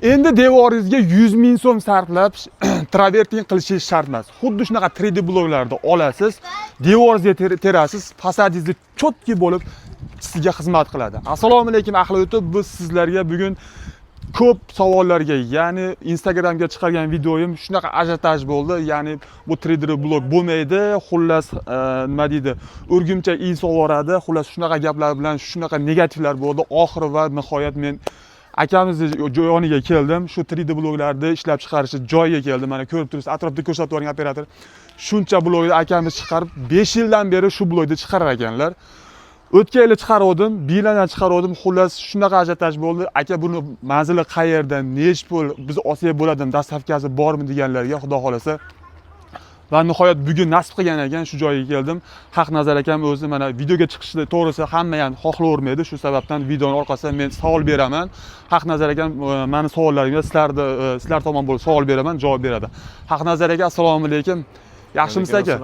Endi devoringizga 100 ming so'm sarflab travertin qilishingiz shart emas. Xuddi shunaqa 3D bloklarni olasiz, devoringizga terasiz, fasadingizni чётки bo'lib sizga xizmat qiladi. Assalomu alaykum, ahli YouTube, biz sizlarga bugun ko'p savollarga, ya'ni Instagramga chiqargan videoyim shunaqa ajiotaj bo'ldi, ya'ni bu 3D blok bo'lmaydi, xullas, nima deydi, o'rgimchak solvoradi, xullas shunaqa gaplar bilan shunaqa negativlar bo'ldi. Oxiri va nihoyat men akamizni yoniga keldim, shu 3D bloklarni ishlab chiqarishni joyiga keldim. Mana ko'rib turibsiz, atrofda ko'rsatib yuboring, operator. Shuncha blokni akamiz chiqarib, 5 yildan beri shu blokni chiqarar ekanlar. O'tgan yili chiqaruvdim, bir yildan chiqaruvdim, xullas shunaqa ajiotaj bo'ldi. Aka, buni manzili qayerda, nechi pul, biz olsak bo'ladimi, доставка si bormi deganlarga, xudo xohlasa va nihoyat bugun nasib qilgan ekan, shu joyga keldim. Haqnazar akam o'zi mana videoga chiqishni to'g'risi hamma ham xohlavermaydi, shu sababdan videoni orqasidan men savol beraman. Haqnazar akam mani savollarimga sizlarni sizlar tomon bo'lib savol beraman, javob beradi. Haqnazar aka, assalomu alaykum. Yaxshimisiz, aka?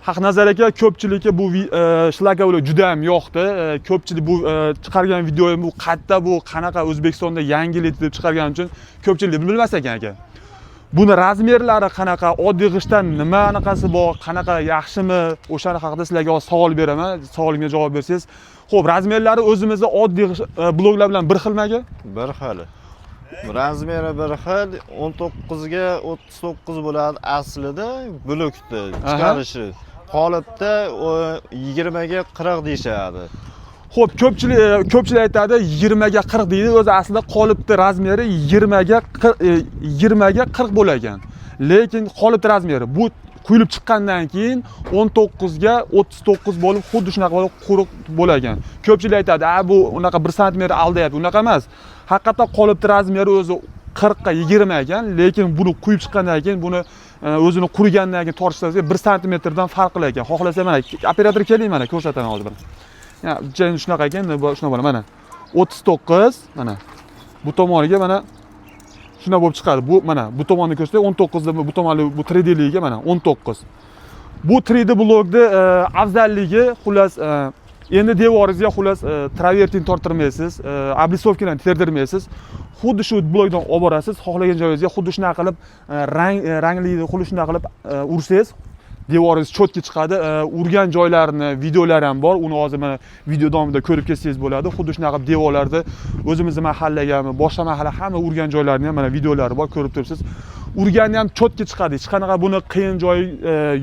Haqnazar aka, ko'pchilikka bu шлакоблок juda ham yoqdi. Ko'pchilik bu chiqargan videoyim bu qayerda, bu qanaqa, O'zbekistonda yangilik deb chiqarganim uchun ko'pchilik bilmas ekan, aka. Buni размер lari qanaqa, oddiy g'ishtdan nima anaqasi bor, qanaqa, yaxshimi? O'shani haqida sizlarga hozir savol beraman, savolimga javob bersangiz. Xo'p, размер lari o'zimizda oddiy bloklar bilan bir xilmi, aka? Bir xil. Размер i bir xil, 19 ga 39 bo'ladi aslida blokni chiqarishi. Qolipda o 20 ga 40 deyishadi. Xo'p, ko'pchilik aytadi 20 ga 40 deydi. O'zi aslida qolipni размер i 20 ga 40, 20 ga 40 bo'lar ekan. Lekin qolipni размер i bu quyilib chiqqandan keyin 19 ga 39 bo'lib, xuddi shunaqa bo'lib quruq bo'lar ekan. Ko'pchilik aytadi, "A, bu unaqa 1 santimetr aldayapti." Unaqa emas. Haqiqatdan qolipni размер i o'zi 40 ga 20 ekan, lekin buni quyib chiqqandan keyin, buni o'zini qurigandan keyin tortishsa 1 santimetrdan farq qilar ekan. Xohlasa mana operator keling, mana ko'rsataman hozir bir. Ya, shunaqa ekan, shunaqa bo'ladi mana. 39, mana bu tomoniga mana shunday bo'lib chiqadi. Bu mana bu tomonni ko'rsatay, 19 da bu tomoni, bu 3D ligiga mana 19. Bu 3D blokni afzalligi, xullas, endi devoringizga xullas travertin torttirmaysiz, облицовка dan terdirmaysiz. Xuddi shu blokdan olib borasiz, xohlagan joyingizga xuddi shunaqa qilib rang rangli xuddi shunaqa qilib ursangiz, devoringiz чётки chiqadi. Urgan joylarini videolari ham bor. Uni hozir mana video davomida ko'rib ketsangiz bo'ladi. Xuddi shunaqa qilib devorlarda o'zimizni mahallagami, boshqa mahalla, hamma urgan joylarini ham mana videolari bor, ko'rib turibsiz. Urgani ham чётки chiqadi. Hech qanaqa buni qiyin joyi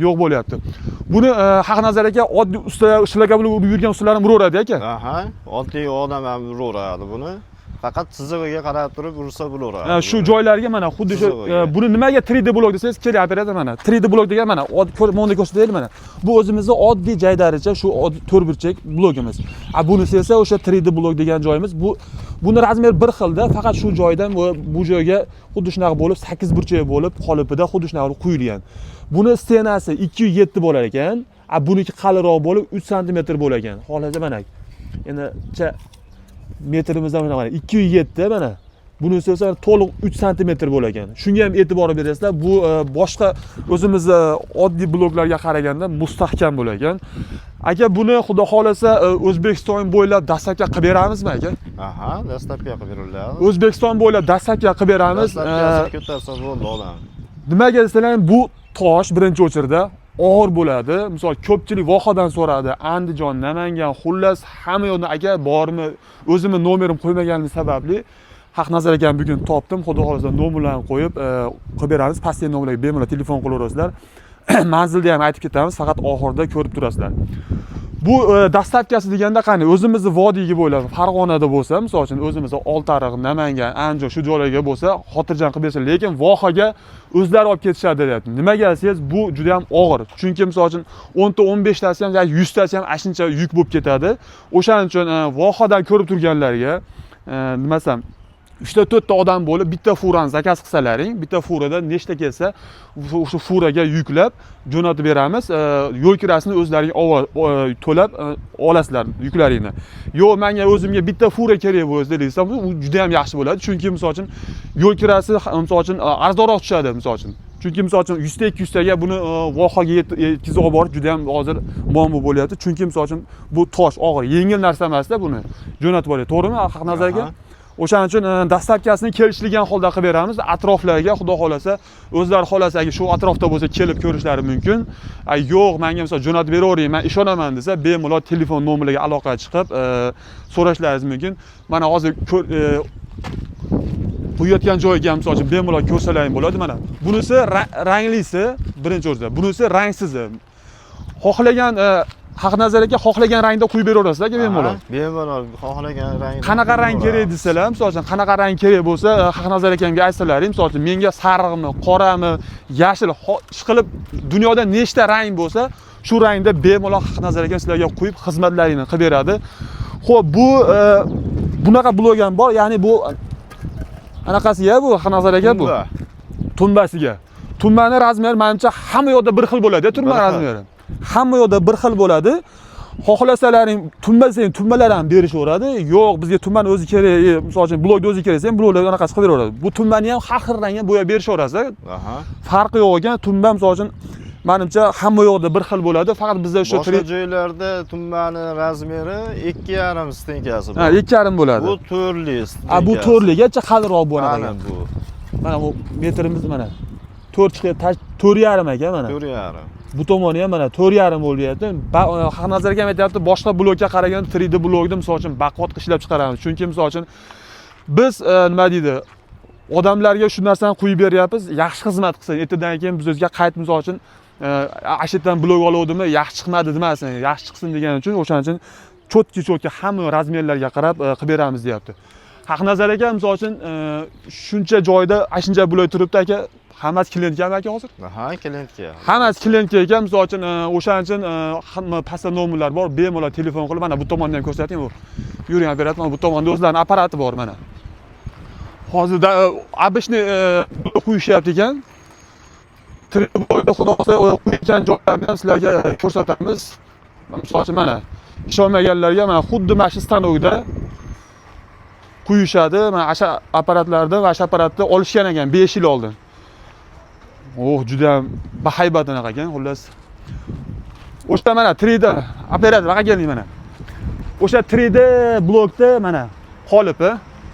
yo'q bo'lyapti. Buni Haqnazar aka, oddiy usta шлакоблок urib yurgan ustalar ham uraveradi, aka. Aha, oddiy odam ham uraveradi buni. Faqat chizig'iga qarab turib ursa bo'laveradi. Shu joylarga mana xuddi shu Chizig'iga. Buni nimaga 3D blok desangiz, keling, operator, mana 3D blok degan mana bunday ko'rsataylik mana. Bu o'zimizni oddiy jaydaricha shu oddiy to'rtburchak blokimiz. A bunisi esa o'sha 3D blok degan joyimiz. Bu buni размер bir xilda, faqat shu joydan bu joyga xuddi shunaqa bo'lib 8 burchak bo'lib qolipida xuddi shunaqa qilib quyilgan. Buni стена si 2,7 bo'lar ekan. A buniki qalinroq bo'lib 3 santimetr bo'lar ekan. Xohlasa mana endi metrimizdan mana 2,7 mana. Bunisi esa to'liq 3 santimetr bo'lar ekan. Shunga ham e'tibor berasizlar. Bu boshqa o'zimizni oddiy bloklarga qaraganda mustahkam bo'lar ekan. Aka, buni xudo xohlasa O'zbekiston bo'ylab доставка qilib beramizmi, aka? Aha, доставка qilib beriladi. O'zbekiston bo'ylab доставка qilib beramiz. Доставка sini ko'tarsa bo'ldi odam. Nimaga desalar, bu tosh birinchi очередь og'ir bo'ladi. Misol, ko'pchilik Vohadan so'radi, Andijon, Namangan, xullas hamma yoqdan aka bormi? O'zimni nomerim qo'ymaganim sababli Haqnazar akani bugun topdim. Xudo xohlasa nomerlarni qo'yib qilib beramiz. Pastdagi nomerlarga bemalol telefon qilaverasizlar. Manzilni ham aytib ketamiz, faqat oxirida ko'rib turasizlar. Bu доставка si deganda qani, o'zimizni vodiyga bo'ylab Farg'onada bo'lsa, misol uchun o'zimizni Oltiariq, Namangan, Andijon shu joylarga bo'lsa, xotirjam qilib bersa, lekin Vohaga o'zlari olib ketishadi deyapti. Nimaga desangiz, bu juda ham og'ir. Chunki misol uchun 10 ta, 15 tasi ham, 100 tasi ham ashuncha yuk bo'lib ketadi. O'shaning uchun Vohadan ko'rib turganlarga nima desam, uchta to'rtta odam bo'lib bitta furani заказ qilsalaring, bitta furada nechta kelsa, o'sha furaga yuklab jo'natib beramiz. Yo'l kirasini o'zlaring to'lab olasizlar yuklaringni. Yo'q, manga o'zimga bitta fura kerak bo'lsa desam, u juda ham yaxshi bo'ladi, chunki misol uchun yo'l kirasi misol uchun arzonroq tushadi misol uchun. Chunki misol uchun 100 ta, 200 taga buni Vohaga yetkazib olib borish juda ham hozir muammo bo'lyapti, chunki misol uchun bu tosh og'ir, yengil narsa emasda, buni jo'natib yuboradi, to'g'rimi, Haqnazar aka? Aha. O'shaning uchun доставка sini kelishilgan holda qilib beramiz. Atroflarga, xudo xohlasa, o'zlari xohlasa, agar shu atrofda bo'lsa, kelib ko'rishlari mumkin. A, yo'q, menga misol jo'natib beravering, man ishonaman desa, bemalol telefon nomerlariga aloqa chiqib, so'rashlaringiz mumkin. Mana hozir quyayotgan joyiga ham, misol uchun, bemalol ko'rsalaring bo'ladi mana. Bunisi ranglisi birinchi o'rinda, bunisi rangsizi. Xohlagan Haqnazar aka, xohlagan rangda quyib beraverasiz aka bemalol. Aha, bemalol xohlagan rangda. Qanaqa rang kerak desalar, misol uchun, qanaqa rang kerak bo'lsa, Haqnazar akamga aytsalaring, misol uchun, menga sariqmi, qorami, yashil, ishqilib dunyoda nechta rang bo'lsa, shu rangda bemalol Haqnazar akam sizlarga quyib xizmatlaringni qilib beradi. Xo'p, bu bunaqa blok ham bor, ya'ni bu anaqasiga, bu Haqnazar aka, bu Tumba. Tumbasiga. Tumbani размер i manimcha hamma yoqda bir xil bo'ladi, tumba Bir xil. размер i. Hamma yoqda bir xil bo'ladi. Xohlasalaring tumba desang, tumbalar ham berishaveradi. Yo'q, bizga tumbani o'zi kerak, misol uchun, blokni o'zi kerak desang, bloklar anaqasi qilib beraveradi. Bu tumbani ham har xil rangga bo'yab berishaverasiz. Aha. Farqi yo'q ekan. Tumba, misol uchun, manimcha hamma yoqda bir xil bo'ladi. Faqat bizda shu Boshqa joylarda tumbani размер i 2,5 стенка si. Ha, 2,5 bo'ladi. Bu to'rtli. A, bu to'rtligacha qalinroq bu Mana anaqa. bu. Mana bu metrimiz mana. 4 chiqyapti, 4,5 aka mana. 4,5. Bu tomoni ham mana 4,5 bo'lyapti. Haqnazar akam aytyapti, boshqa blokka qaraganda 3D blokni, misol uchun, baquvvat qilib ishlab chiqaramiz. Chunki, misol uchun, biz nima deydi, odamlarga shu narsani quyib beryapmiz, yaxshi xizmat qilsin. Ertadan keyin biz o'ziga qaytib, misol uchun, ana shu yerdan blok oluvdimi, yaxshi chiqmadi demasin, yaxshi chiqsin degani uchun, o'shaning uchun чётко чётко hamma размер larga qarab qilib beramiz deyapti. Haqnazar aka, misol uchun, shuncha joyda ana shuncha blok turibdi aka, hammasi клиент gami aka hozir? Aha, клиент ga. Hammasi клиент ga ekan, misol uchun, o'shaning uchun hamma pastda nomerlar bor, bemalol telefon qilib, mana bu tomonni ham ko'rsating, bu yuring operator, mana bu tomonda o'zlarini apparati bor mana. Hozirda обычный quyishyapti ekan. Xudo xohlasa, quyayotgan joylarni ham sizlarga ko'rsatamiz. Misol uchun, mana ishonmaganlarga, mana xuddi mana shu stanokda quyishadi. Mana shu apparatlarda, mana shu apparatni olishgan ekan 5 yil oldin. Oh, juda ham bahaybat anaqa ekan, xullas. O'sha mana 3D operator baqa keling mana. O'sha 3D blokda mana qolipi,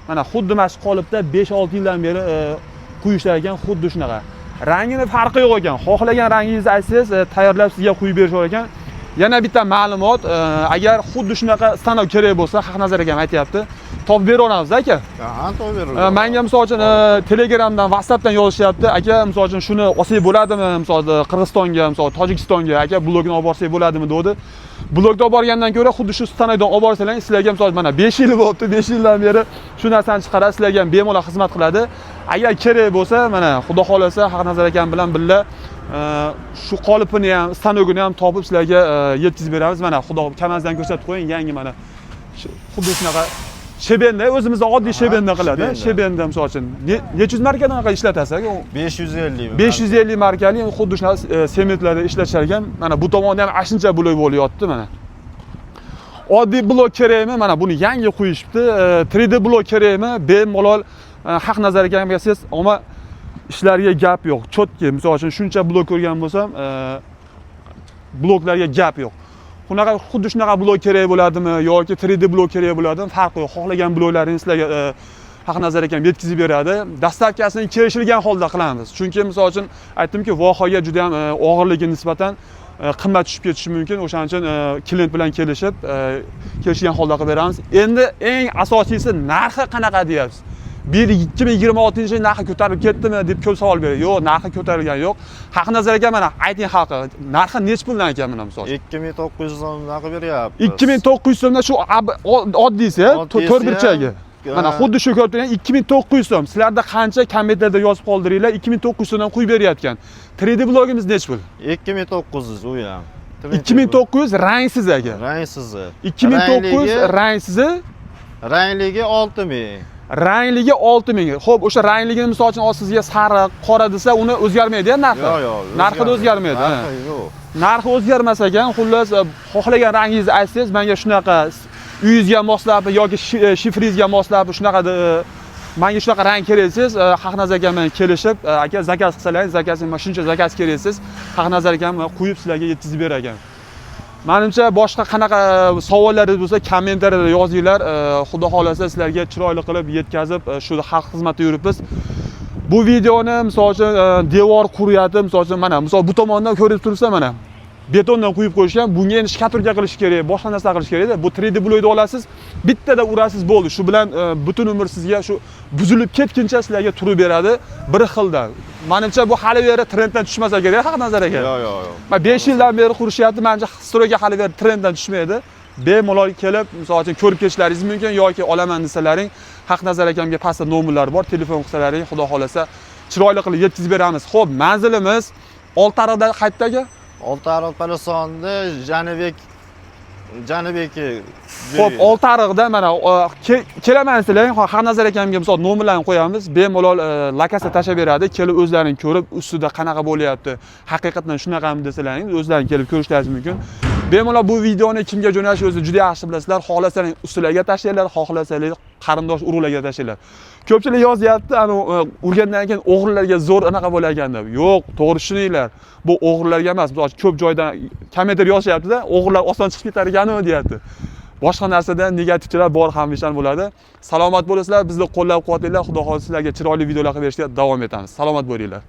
mana xuddi mana shu qolipda 5-6 yildan beri quyishlar ekan, xuddi shunaqa. Rangini farqi yo'q ekan. Xohlagan rangingizni aytsangiz, tayyorlab sizga quyib berishar ekan. Yana bitta ma'lumot, agar xuddi shunaqa stanok kerak bo'lsa, Haqnazar akam aytyapti, topib beraveramiz aka. Aha, topib beriladi. Manga, misol uchun, Telegramdan, WhatsAppdan yozishyapti. Aka, misol uchun, shuni olsak bo'ladimi? Misol Qirg'izistonga, misol Tojikistonga, aka, blokni olib borsak bo'ladimi dedi. Blokni olib borgandan ko'ra xuddi shu stanokdan olib borsanglar, sizlarga, misol, mana 5 yil bo'libdi, 5 yildan beri shu narsani chiqaradi, sizlarga ham bemalol xizmat qiladi. Agar kerak bo'lsa, mana xudo xohlasa Haqnazar akam bilan birga shu qolipini ham, stanogini ham topib sizlarga yetkazib beramiz. Mana xudo kamazdan ko'rsatib qo'ying, yangi mana xuddi shunaqa щебень da, o'zimizda oddiy щебень da qiladi. Щебень da. Щебень da, misol uchun, necha yuz markadan anaqa ishlatasiz aka? 550. 550 markali xuddi shunaqa sementlarda ishlatishar ekan. Mana bu tomonda ham ashuncha blok bo'lyapti mana. Oddiy blok kerakmi? Mana buni yangi qo'yishibdi. 3D blok kerakmi? Bemalol Haqnazar akamga siz, ammo ishlarga gap yo'q. Чётко, misol uchun, shuncha blok ko'rgan bo'lsam, bloklarga gap yo'q. Bunaqa xuddi shunaqa blok kerak bo'ladimi yoki 3D blok kerak bo'ladimi, farqi yo'q. Xohlagan bloklaringni sizlarga Haqnazar akam yetkazib beradi. Доставка sini kelishilgan holda qilamiz. Chunki, misol uchun, aytdimki, vohaga juda ham og'irligi nisbatan qimmat tushib ketishi mumkin. O'shaning uchun клиент bilan kelishib, kelishgan holda qilib beramiz. Endi eng asosiysi, narxi qanaqa deyapsiz. Bu yil 2026 yil narxi ko'tarilib ketdimi deb ko'p savol beradi. Yo'q, narxi ko'tarilgani yo'q. Haqnazar aka, mana ayting xalqqa, narxi nechi puldan ekan mana, misol uchun? 2900 so'mdan qilib beryapmiz. 2900 so'mdan shu oddiysi, Oddiysi to'rt burchagi. Mana xuddi shu ko'rib turgan 2900 so'm. Sizlarda qancha, kommentlarda yozib qoldiringlar, 2900 so'mdan quyib berayotgan. 3D blogimiz nechi pul? 2900 u ham. 2900 rangsiz aka. Rangsizi. 2900 rangsizi. Rangligi 6000. Rangligi 6000. Xo'p, o'sha rangligini, misol uchun, hozir sizga sariq, qora desa, uni o'zgarmaydi narxi. Yo'q. Narxida o'zgarmaydi. Ha. Narxi yo'q. Narxi o'zgarmas ekan, xullas, xohlagan rangingizni aytsangiz, menga shunaqa uyingizga moslab yoki shifringizga moslab shunaqa menga shunaqa rang kerak desangiz, Haqnazar akam bilan kelishib, aka, заказ qilsalaringiz, заказ, mana shuncha заказ kerak desangiz, Haqnazar akam quyib sizlarga yetkazib berar ekan. Manimcha, boshqa qanaqa savollaringiz bo'lsa, kommentariyada yozinglar. Xudo xohlasa, sizlarga chiroyli qilib yetkazib, shu xalq xizmatida yuribmiz. Bu videoni, misol uchun, devor quriyati, misol uchun, mana, misol, bu tomondan ko'rib turibsan, mana, betondan quyib qo'yishgan. Bunga endi штукатурка qilish kerak, boshqa narsa qilish kerakda. Bu 3D blokni olasiz, bittada urasiz, bo'ldi. Shu bilan butun umr sizga, shu buzilib ketguncha sizlarga turib beradi bir xilda. Manimcha, bu hali beri trenddan tushmasa kerak, Haqnazar aka. Yo'q, yo'q, yo'q. Man 5 yildan beri qurishyapti, manimcha, стройка hali beri trenddan tushmaydi. Bemalol kelib, misol uchun, ko'rib ketishlaringiz mumkin yoki olaman desalaring, Haqnazar akamga pastda nomerlar bor, telefon qilsalaring, xudo xohlasa, chiroyli qilib yetkazib beramiz. Xo'p, manzilimiz Oltiariqda qayerdagi? Oltiariq Palasonda Janibek. Xo'p, Oltiariqda mana kelaman desalaring, Haqnazar akamga, misol, nomerlarni qo'yamiz, bemalol lokatsiya tashlab beradi, kelib o'zlaring ko'rib, ustida qanaqa bo'lyapti, haqiqatdan shunaqami desalaring, o'zlaring kelib ko'rishlaringiz mumkin. Bemalol bu videoni kimga jo'natish o'zi juda yaxshi bilasizlar. Xohlasangiz ustilarga tashlanglar, xohlasangiz qarindosh urug'larga tashlanglar. Ko'pchilik yozyapti, anavi urgandan keyin o'g'rilarga zo'r anaqa bo'lar ekan deb. Yo'q, to'g'ri tushuninglar. Bu o'g'rilarga emas. Misol uchun, ko'p joydan kommentar yozishyapti-da, o'g'rilar oson chiqib ketar ekanu deyapti. Boshqa narsadan negativchilar bor, hamisha bo'ladi. Salomat bo'lasizlar, bizni qo'llab-quvvatlanglar. Xudo xohlasa, sizlarga chiroyli videolar qilib berishga davom etamiz. Salomat bo'linglar.